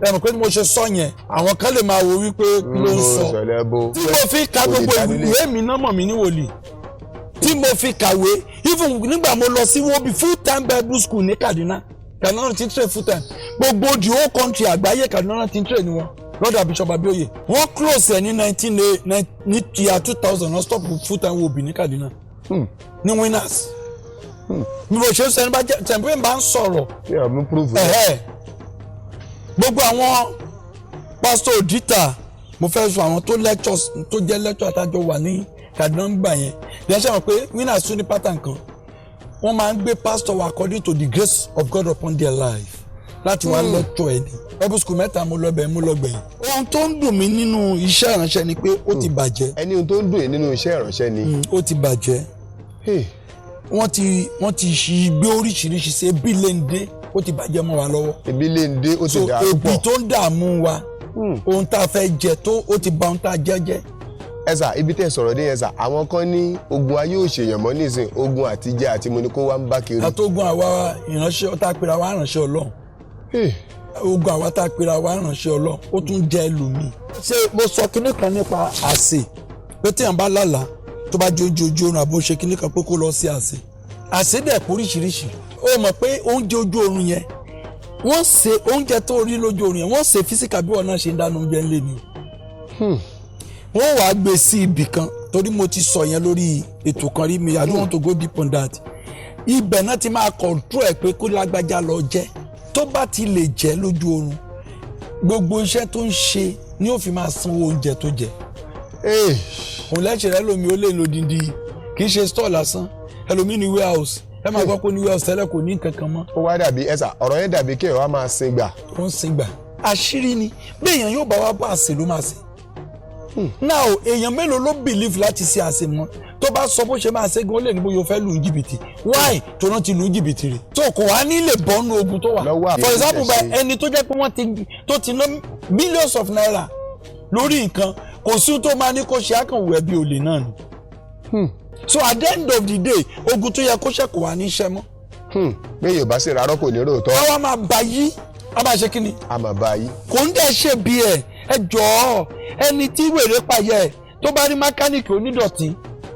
ẹ mọ̀ pé mo ṣe sọ yẹn, àwọn kan lè máa wo wípé kí ló ń sọ. Sẹ̀lẹ̀ bó. Tí mo fi ka gbogbo ìwé mi náà mọ̀ mí ní wòlíì. Tí mo fi kàwé, even nígbà mo lọ sí wobi full time Bible school ní Kaduna, Kaduna ti ń train full time, gbogbo the whole country àgbáyé, Kaduna ti ń train wọn lọ́dọ̀ Bishop Abioye. Wọ́n close ẹ̀ ní nineteen ní year 2000. Wọ́n stop full time wobi ní Kaduna ní Winners. Bí mo ṣe ń sọ, ẹni bá jẹ́ tẹ̀m̀pé bá ń sọ̀rọ̀. Ṣé ọmú proof rẹ̀? Ẹ̀hẹ́, gbogbo àwọn pásítọ̀ òdìtà mo fẹ́ sọ, àwọn tó lectures, tó jẹ́ lecture àtàjọ wà ní Kaduna ń gbà yẹn. Bí wọ́n ṣe mọ̀ pé Winners tún ní pattern kan, wọ́n máa ń gbé pastor wa according to the grace of God upon their life láti wá lecture ẹ̀ ní Bible school mẹ́ta. Mo lọ bẹ̀, mo lọ gbẹ̀yìn. Ohun tó ń dùn mí nínú iṣẹ́ ìránṣẹ́ ni pé ó ti bàjẹ́. Ẹni ohun tó ń dùn yín nínú iṣẹ́ ìránṣẹ́ ni? Ó ti bàjẹ́. Hey, Wọ́n ti ṣì gbé oríṣiríṣi ṣe ebi léńdé, ó ti bàjẹ́ mọ́ wa lọ́wọ́. Ebi lè ń dé, ó ti So dà ebi púpọ̀. tó ń dààmú wa, ohun tá a fẹ́ jẹ tó, ó ti bà ohun tá a jẹ jẹ́. Ẹ sà, ibi tẹ́ ẹ sọ̀rọ̀ dé yẹn sà, àwọn kan ní ogun ayé ò ṣèyàn mọ́ nísìn, ogun àtijẹ àti mo ní kó wá ń bá kiri. Àtògùn àwa ìránṣẹ́ tá a pera wa ìránṣẹ́ Ọlọ́run, Hey, ogun àwa tá a pera wa ìránṣẹ́ Ọlọ́run, ó tún jẹ́ ẹlòmíì. Ṣé mo sọ kinní kan nípa àsè pé téèyàn bá lálàá, tó bá jẹ oúnjẹ ojú oorun àbó ṣe kinní kan, pé kó lọ sí àsè? Àsè dẹ̀ pé oríṣiríṣi. Ó mọ̀ pé oúnjẹ ojú oorun yẹn, wọ́n ṣe oúnjẹ tó rí lójú oorun yẹn, wọ́n ṣe physical bí wọn náà ṣe ń dáná oúnjẹ ńlẹ̀ ni o. Wọ́n wàá gbé sí ibì kan, torí mo ti sọ yẹn lórí ètò kan rí mi. I don't want to go deep on that. Ibẹ̀ náà ti máa control ẹ̀ pé kó lágbájá lọ jẹ́. Tó bá ti lè jẹ́ lójú oorun, gbogbo iṣẹ́ tó ń ṣe ni ó fi máa sanwó oúnjẹ tó jẹ. Hey, Òun lẹ́sẹ̀ rẹ lómi, ó lè lòdìdí, kì í ṣe store lásán, ẹlòmíì ní warehouse. Ẹ máa gbọ́ pé ní warehouse tẹ́lẹ̀, kò ní nǹkan kan mọ́. Ó wá dàbí, ẹ sà, ọ̀rọ̀ yẹn dàbí kí ẹ wá máa sin gbà. Ó ń sin gbà. Àṣírí ni bí èèyàn yóò bá wá bá àṣẹ ló máa ṣe. Now, èèyàn mélòó ló believe láti ṣe àṣẹ mọ́? Tó bá sọ bó ṣe máa ṣe gan, ó lè ní bóyá o fẹ́ lù ú jìbìtì. Why? Tó náà ti lù ú jìbìtì rè tó kò wá ní lè bọ́nú ogun tó wà. Lọ́wọ́ For example, ìṣẹ̀ṣe. by ẹni tó jẹ́ pé wọ́n ti tó ti ná millions of naira lórí nǹkan, kò sí tó máa ní kó ṣe, àkànwò ẹbí olè náà ni. So at the end of the day, ogun tó yẹ kó ṣe kò wá ní ṣẹ́ mọ́. Pé Yorùbá sì rárọ́ kò ní ròótọ́. Àwa máa bá yí, a máa ṣe kí ni? A máa bá yí. Kò ń dẹ̀ ṣe bí ẹ. Ẹ jọ̀ọ́, ẹni tí wèrè pààyẹ ẹ, tó bá rí mẹkáníìkì onídọ̀tí,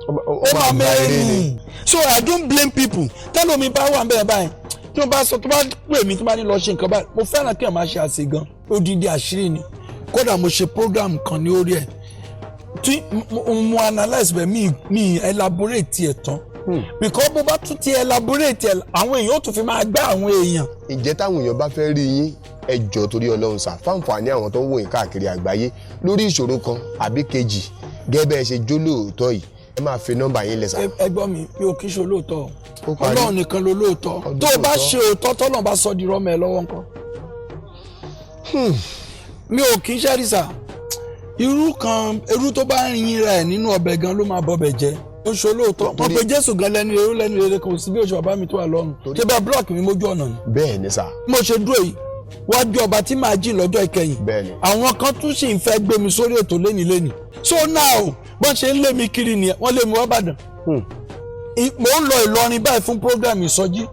ó máa mẹ́rin. So I don't blame people. Tẹ́lómi bá wà bẹ́ẹ̀ báyìí, tí wọ́n bá sọ, tó bá pè mí, tó bá ní lọ ṣe nǹkan báyìí, mo fẹ́ràn kí ẹ̀ máa ṣe àṣe gan. Odidi àṣírí ni. Kódà mo ṣe program kan ní orí ẹ̀ tí mo analyse bẹ́ẹ̀, mi elaborate ẹ̀ tán, because bó bá tún ti elaborate ẹ̀, àwọn èèyàn ó tún fi máa gbá àwọn èèyàn. Ǹjẹ́ táwọn èèyàn bá fẹ́ rí yín, ẹ jọ̀ọ́, torí Ọlọ́run sà, fáǹfààní àwọn tó ń wò yín káàkiri àgbáyé lórí ìṣòro kan àbí kejì, gẹ́gẹ́ bẹ́ẹ̀ ṣe jó lóòótọ́ yìí, ẹ máa fi nọ́mbà yín lẹ̀ sà. Ẹ gbọ́ mi, mi ò kí ń ṣe olóòótọ́. Ó parí. Ọlọ́run nìkan ló lóòótọ́. Ọdún Tó o bá lóòótọ́. ṣe òótọ́, tọ́lọ́run bá sọ di rọ́mọ ẹ lọ́wọ́ ńkọ́? Mi ò kí ń ṣe àrísà irú kan. Irú tó bá ń yin ra ẹ̀ nínú ọbẹ̀ gan ló máa bọbẹ̀ jẹ́. Ó ṣe olóòótọ́. Wọ́n pe Jésù gan lẹ́nu rere, lẹ́nu rere kò sí bí oṣù bàbá mi tó wà lọ́run. Ṣé bẹ́ẹ̀ block mi mójú ọ̀nà ni? Bẹ́ẹ̀ ni sà. Bí mo ṣe dúró yìí, wájú ọba tí màá jìn lọ́jọ́ ìkẹyìn. Bẹ́ẹ̀ ni. Àwọn kan tún sì ń fẹ́ gbé mi sórí ètò léni léni. So now, bọ́n ṣe ń lé mi kiri nìyẹn. Wọ́n lé mi wá Ìbàdàn. Mò ń lọ Ìlọrin báyìí fún program ìsọjí.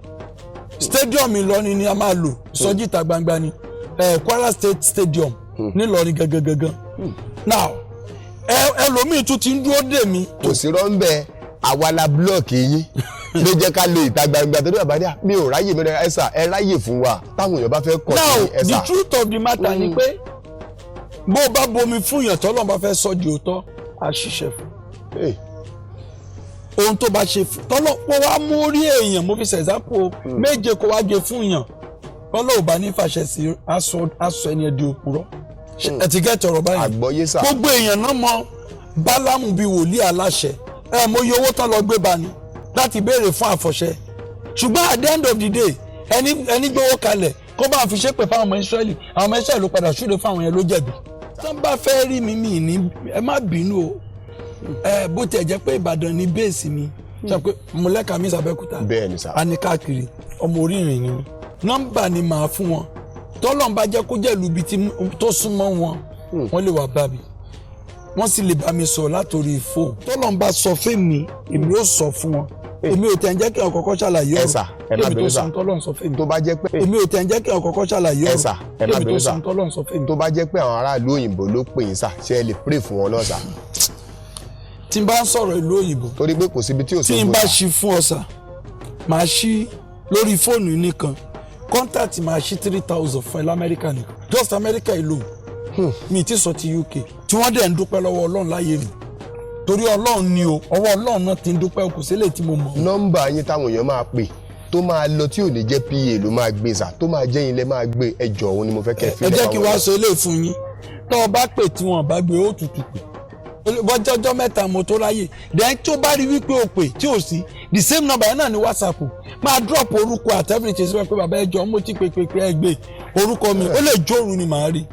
Stadium Ìlọrin ni a máa lò, ìsọjí ìta gbangba ni, Kwara State Stadium nílọrin gangan gangan. Now, ẹlòmíì tún ti ń dúró dè mí. Kò sí rọ́ńbẹ́, àwa la block yín ló jẹ́ ká lo ìta gbangba, torí bàbá ní à, mi ò ráyè mi rẹ. Ẹ sà, ẹ ráyè fún wa táwọn èèyàn bá fẹ́ kọ̀ Now, sí ẹ the sà. truth of the matter ni pé bó o bá bomi fún yàn, tọ́lọ́run bá fẹ́ sọ di òótọ́, á ṣiṣẹ́ fún Hey, ohun tó bá ṣe fún tọ́lọ́ kó wá mú orí èèyàn. Mo fi ṣe example o, méje kó wá gé fún yàn, tọ́lọ́ ò bá ní fàṣẹ sí, aṣọ ẹni ẹ̀ di òpùrọ́. Ẹ ti gẹ́tì ọ̀rọ̀ báyìí? Àgbọ́yé sà. Gbogbo èèyàn náà mọ Bálámù bíi wòlíì aláṣẹ. Ẹ mọ iye owó tán lọ gbé bani láti béèrè fún àfọ̀ṣẹ, ṣùgbọ́n at the end of the day, ẹni gbowó kalẹ̀ kó bá fi ṣépè fáwọn ọmọ Ísírẹ́lì, àwọn ọmọ Ísírẹ́lì ló padà súre fún àwọn yẹn, ló jẹ̀bi. Tán bá fẹ́ rí mi, mi ní ẹ má bínú o. Ẹ bó tiẹ̀ jẹ́ pé Ìbàdàn ní base mi, sọ pé mo lẹ́ka mi sàbẹ́kúta. Bẹ́ẹ̀ ni sà. A ní káàkiri, ọmọ orírìn ni mí. Nọ́mbà ni màá fún wọn. Tọ́lọ́n bá jẹ́ kó jẹ́ ìlú ibi tó súnmọ́ wọn, wọ́n lè wá bá mi, wọ́n sì lè bá mi sọ̀rọ̀ látòrí fóònù. Tọ́lọ́n bá sọ fún mi, èmi ó sọ fún wọn. Èmi ò tẹ̀ ń jẹ́ kí ọ̀kọ̀ọ̀kọ̀ ṣàlàyé Ẹ ọ̀rọ̀ sà, ẹ má kémi tó bínú sọ sà. tọ́lọ́n sọ fún mi. Tó bá jẹ́ pé Èmi ò tẹ̀ ń jẹ́ kí ọ̀kọ̀ọ̀kọ̀ ṣàlàyé Ẹ ọ̀rọ̀ sà, ẹ má kémi tó bínú sọ sà. tọ́lọ́n sọ fún mi. Tó bá jẹ́ pé àwọn aráàlú òyìnbó ló pè yín sà, ṣé ẹ lè pray fún wọn náà sà? Tí n bá ń sọ̀rọ̀ ìlú òyìnbó, Torí pé kò síbi tí ò tí n sógun bá sà. ṣí fún ọ sà, máa ṣí lórí fóònù nìkan, contact máa ṣí 3,000 fún ẹ lamẹ́ríkà nìkan, just America alone. Mi ti sọ ti UK, tí wọ́n dẹ̀ ń dúpẹ́ lọ́wọ́ Ọlọ́run láyé mi, torí Ọlọ́run ni o, ọwọ́ Ọlọ́run náà ti ń dúpẹ́, kò sílẹ̀ tí mo mọ̀. Nọ́mbà yín táwọn èèyàn máa pè, tó máa lọ, tí ò ní jẹ́ PA ló máa gbé sà, tó máa jẹ́ yín lẹ́ máa gbé, ẹ jọ̀ọ́, òun ni mo fẹ́ kẹ́ Ẹ fi jẹ́ kí n wá sọ eléyìí fún yín. Tó o bá pè tí wọ́n bá gbé, ó tutù pè bọ́jọ́jọ́ mẹ́ta mo tó ráyè. Then tó bá rí wípé o pè tí ò sí, the same number yẹn náà ní WhatsApp, máa drop orúkọ àti everything síbẹ̀ pé bàbá, ẹ jọ̀ọ́, mo ti pè pè pè, ẹ gbé orúkọ mi. Ó lè jóoru ni màá rí,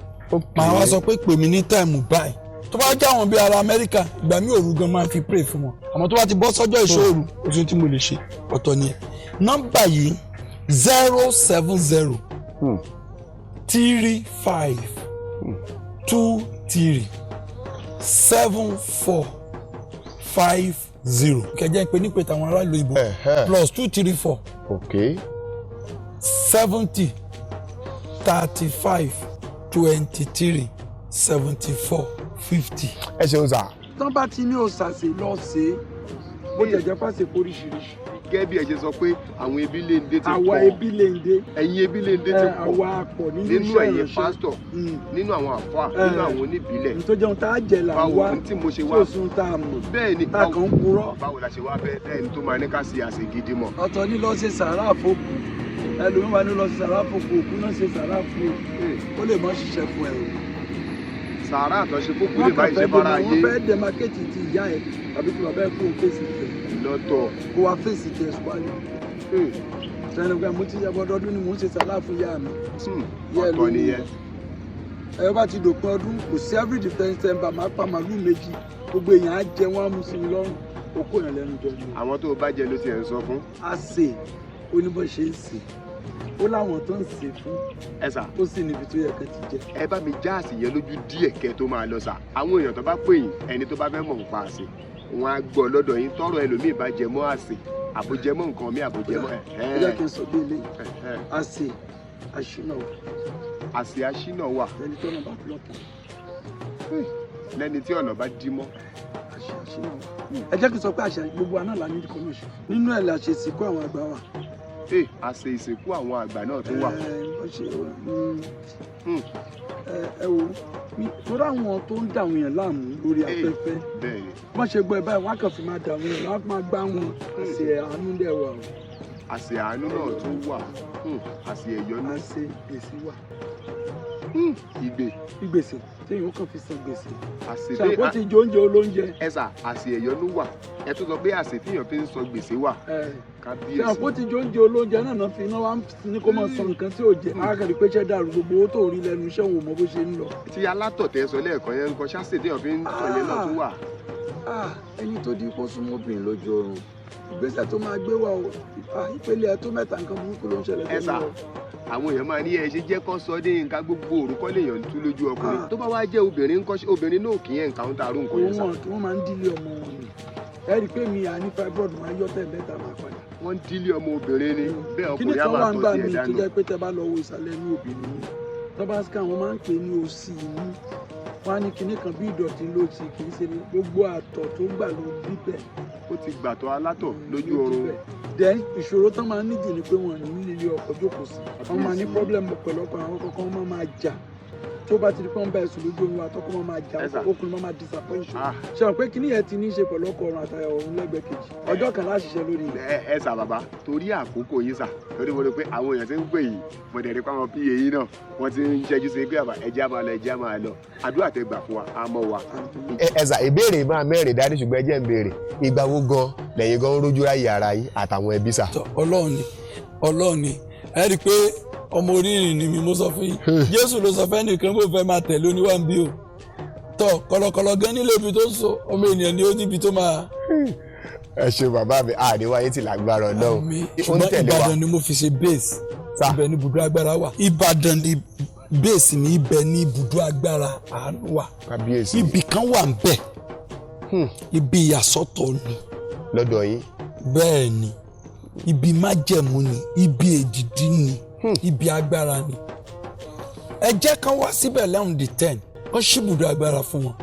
màá wá sọ pé pè mí ní time báyìí. Tó bá jẹ́ àwọn bíi ará Amẹ́ríkà, ìgbà mi òru gan máa fi pray fún wọn, àmọ́ tó bá ti bọ́ sọ́jọ́ ìṣòro, oṣù tí mo lè ṣe ọ̀tọ̀ nìyẹn. Nọ́mbà yìí, 070 35 23 74 50. Kẹjẹ ń pe nípe tàwọn aráàlú ìbò, +234 70 35 23 74 50. Ẹ ṣeun sà. Tán bá ti ní òṣàṣe lọ ṣe é, bó jẹ jẹ pàṣẹ oríṣiríṣi. Gẹ́gẹ́ bí ẹ ṣe sọ pé àwọn ebi lè ń dé ti Àwa pọ̀. Ebi lè ń dé. Ẹ̀yin ebi lè ń dé ti pọ̀. Àwa pọ̀ nínú Nínú iṣẹ́ ẹ̀yin ìránṣẹ́. pásítọ̀, nínú àwọn àfáà, nínú àwọn oníbílẹ̀. Ní tó jẹun tá a jẹ là ń Báwo wá, ní tí mo ṣe tí wá ò sun tá a mọ̀, Bẹ́ẹ̀ ni. tá a kàn ń purọ́. Báwo la ṣe wá fẹ́ bẹ́ẹ̀ ni tó máa ní ká ṣe àṣẹ gidi mọ̀? Ọ̀tọ̀ ní lọ ṣe sàrà fòkù, ẹlòmíín wà ní lọ ṣe sàrà fòkù, òkú náà ṣe sàrà fún o, ó lè má ṣiṣẹ́ fún ẹ o. Sàárà àtọ̀ṣe kókó lè Wọ́n bá kàn ìṣe fẹ́ fara dèmọ̀, ayé. wọ́n fẹ́ demarcate ti ìyá ẹ tàbí ti bàbá ẹ kó o fèsì tẹ, Lọ́tọ̀. Kó wa fèsì tẹ squarely. Sẹ́ni pé mo ti yẹ bọ́dọọdún ni mò ń ṣe sàrà fún ìyá mi. Ìyá ẹ Ọ̀tọ̀ ló ní. nìyẹn. Ẹ bá ti dòpin ọdún, kò sí, every December máa pa màálù méjì, gbogbo èèyàn á jẹ, wọn á mú sí mi lọ́rùn, okó yẹn lẹ́nu jọ ni o. Àwọn tó o bá jẹ ló ti ẹ̀ ń sọ fún. A sè oníbọ̀ ṣe ń sè, ó láwọn tó ń sè fún, Ẹ sà. Ó sì níbi tó yẹ kẹ́ ti jẹ. Ẹ bá mi já àsè yẹn lójú díẹ̀ kẹ́ tó máa lọ sà. Àwọn èèyàn tó bá pè yín, ẹni tó bá fẹ́ mọ̀ nípa àsè, wọn á gbọ́ lọ́dọ̀ yín. Tọrọ ẹlòmíì bá jẹ mọ́ àsè, àbójẹmọ́ nǹkan mi, àbójẹmọ́. Ẹ jẹ́ kí n sọ bí eléyìí. A sè àṣìnà. Àsè aṣínà wà. Ẹni tó náà bá block. Lẹ́ni tí ọ̀nà bá dí mọ́. Àṣẹ àṣìnà wà. Ẹ jẹ́ kí n sọ pé àṣà gbogbo wa náà la ní kọ́ náà ṣe, nínú ẹ̀ la ṣe sìnkú àwọn àgbà wa. Ee, àsè ìsìnkú àwọn àgbà náà tó wà. Ẹ ó ṣe ẹ wo mi, torí àwọn tó ń dà àwọn èèyàn láàmú lórí afẹ́fẹ́, Bẹ́ẹ̀ ni. wọ́n ṣe gbọ́ ẹ báyìí, wọ́n á kàn fi máa dà àwọn èèyàn, wọ́n á máa gbá wọn. Àṣẹ àánú dẹ̀ wà o. Àsè àánú náà tún wà. Àsè ẹ̀yọ́nú. Àṣẹ gbèsè wà. Ìgbè. Ìgbèsè téèyàn ó kàn fi san gbèsè. Àsè Ṣàpọ̀ ti jẹ oúnjẹ olóúnjẹ. Ẹ sà, àsè ẹ̀yọ́nú wà, ẹ tún sọ pé àsè tíyàn fi ń sọ gbèsè wà. Ẹ Kábíyèsí. Ṣàpọ̀ ti jẹ oúnjẹ olóúnjẹ náà náà fi iná wá ní kó máa san nǹkan tí ò jẹ. Arákàrí pé iṣẹ́ dàrú, gbogbo owó tó rí lẹ́nu iṣẹ́ òun ò mọ bó ṣe ń lọ. Tí alátọ̀tẹ̀ sọ lẹ́ẹ̀kan yẹn ń kọ ṣáṣè téèyàn fi ń sọ yẹn náà tún wà? Ah, ẹni tó di kó súnmọ́ obìnrin lójú oorun, ìgbésẹ̀ tó máa gbé wá o. Ah, ìpele ẹ̀ tó mẹ́ta, nǹkan burúkú ló ń ṣẹlẹ̀ Ẹ tó sà, ń lọ. àwọn èèyàn máa ní ẹ ṣe jẹ́ kó sọ dé nǹkan gbogbo òrùkọ́ lèèyàn ń tú lójú ọkùnrin. Ah. Tó bá wá jẹ́ obìnrin ńkọ́? Ṣé obìnrin náà kì í encounter arú nǹkan yẹn sà? Òun wọn máa ń dílé ọmọ wọn ni. Ẹ rí i pé mi à ní fibroid, máa yọ tẹ̀ mẹ́ta, máa padà. Wọ́n ń dílé ọmọ obìnrin ni bẹ́ẹ̀? Kíní Ọkùnrin á kan máa wà ń tọ́ gbà sí ẹ̀ mí tó dànù. jẹ́ pé tẹ́ bá lọ wo ìsàlẹ̀ inú obìnrin ni, tó bá scan, wọ́n máa ń pè ní òsì inú. Wọ́n á ní kinní kan bí ìdọ̀tí ló ti, kì í ṣe gbogbo àtọ̀ tó gbà ló díbẹ̀. Ó ti gbàtọ̀ alátọ̀ lójú oorun. Then ìṣòro tán máa ń ní jù ni pé wọ́n ní nílé ọkọ̀ jókòó sí, wọ́n máa ní problem pẹ̀lú ọkọ̀, àwọn kọ̀ọ̀kan wọ́n máa jà. Tó bá ti di pé wọ́n bá ẹ̀sùn lójú oorun, àtọkọ máa máa jà, Ẹ sà. okùnrin máa máa disappoint you. Ah. Ṣe àwọn pé kíní yẹn ti ní í ṣe pẹ̀lú ọkọ ọ̀run àtàyà ọ̀run lẹ́gbẹ̀ẹ́ kejì? Ọjọ́ kan láti ṣiṣẹ́ lórí rẹ̀. Ẹ sà, bàbá, torí àkókò yín sà, torí mo rí pé àwọn èèyàn ti ń pè yìí, mo dẹ̀ rí pé àwọn pa yín náà wọ́n ti ń ṣẹ́jú sí pé àbá, ẹjẹ́ á máa lọ, ẹjẹ́ á máa lọ. Àdúrà tẹ gbà fún wa á mọ́ wa. Ẹ sà, ìbéèrè máa mẹ́rin dání, ṣùgbọ́n ẹ jẹ́ ń béèrè: ìgbà wo gan lẹ́yìn gan ń rójú ráyè ara yín àtàwọn ẹbí sà? Tọ́, Ọlọ́run ni, Ọlọ́run ni. Ẹ rí i pé ọmọ orírìn ni mi. Mo sọ fún yín, Jésù ló sọ fẹ́ nìkan kó fẹ́ máa tẹ̀lé oníwà ń bí o. Tọ́, kọ̀lọ̀kọ̀lọ̀ gan nílé ibi tó ń so, ọmọ ènìyàn ni ó níbi tó máa. Ẹ ṣe, bàbá mi, àríwá yín ti lágbára Ọlọ́run. Mi Ó ń ṣùgbọ́n tẹ̀lé wa. Ìbàdàn ni mo fi ṣe base. Sà. Ibẹ̀ ni ibùdó agbára wà. Ìbàdàn ni base mi, ibẹ̀ ni ibùdó agbára àánú wà. Kábíyèsí. Ibì kan wà ń bẹ̀, ibi ìyàsọ́tọ̀ ni. Lọ́dọ̀ yín? Bẹ́ẹ̀ ni, ibi májẹ̀mú ni, ibi èdìdí ni, ibi agbára ni. Ẹ jẹ́ kán wá síbẹ̀ lẹ́hùn the 10, kán ṣíbùdó agbára fún wọn.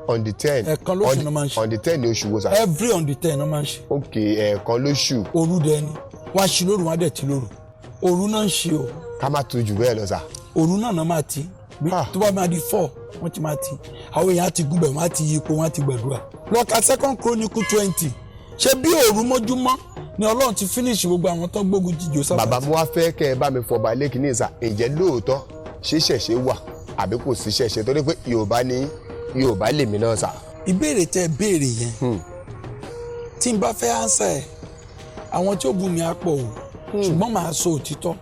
On the 10? Ẹ̀ẹ̀kan lóṣù náà máa ń ṣe. On the 10 ní oṣù wo sà? Every on the 10 náà máa ń ṣe. Ok, ẹ̀ẹ̀kan lóṣù. Òru dẹ ni wọ́n á ṣe lóru, wọ́n á dẹ̀ ti lóru. Òru náà ń ṣe o. Ká má tu jù bẹ́ẹ̀ lọ sà. Òru náà náà máa ti. Ah. Tó bá máa di 4, wọ́n ti máa ti, àwọn èèyàn á ti gúnbẹ̀, wọ́n á ti yípo, wọ́n á ti gbàdúrà. Lọ ka Second Chronicle 20. Ṣé bí òru mọ́júmọ́ ni Ọlọ́run ti finish gbogbo àwọn tó gbógun ti Jòsáfátì. Bàbá, mo wá fẹ́ kẹ́ ẹ bá mi fọba lẹ́kìnní sà. Ǹjẹ́ lóòótọ́ ṣé ṣẹ̀ṣẹ̀ wà àbí kò sí ṣẹ̀ṣẹ̀? Torí pé Yorùbá ní Yorùbá lèmi náà sà. Ìbéèrè tẹ́ béèrè yẹn, tí n bá fẹ́ answer ẹ̀, àwọn tí ó bù mí á pọ̀ o, ṣùgbọ́n màá sọ òtítọ́.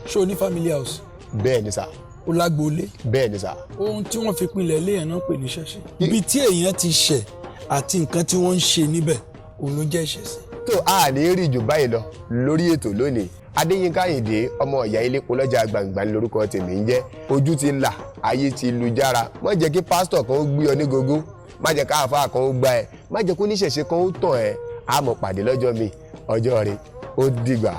Ṣé o ní family house? Bẹ́ẹ̀ ni sà. O lágboolé? Bẹ́ẹ̀ ni sà. Ohun tí wọ́n fi pinlẹ̀ ilé yẹn náà pè ní ṣẹ̀ṣẹ̀. Ibi tí èèyàn ti ṣẹ̀ àti nǹkan tí wọ́n ń ṣe níbẹ̀, òun ló jẹ́ ìṣẹ̀ṣẹ̀. Tó a ní rí jù báyìí lọ lórí ètò lónìí. Adéyínká Àyìndé, ọmọ ìyá ilépo lọ́jà gbàngbà ní lórúkọ tèmi ń jẹ́. Ojú ti là, ayé ti lu jára. Má jẹ́ kí pásítọ̀ kan ó gbé ọ ní gógó, má jẹ́ káàfáà kan ó gbá ẹ, má jẹ́ kó níṣẹ̀ṣe kan ó tàn ẹ́. A mọ̀ pàdé lọ́jọ́ mi, ọjọ́ rẹ̀ ó dìgbà.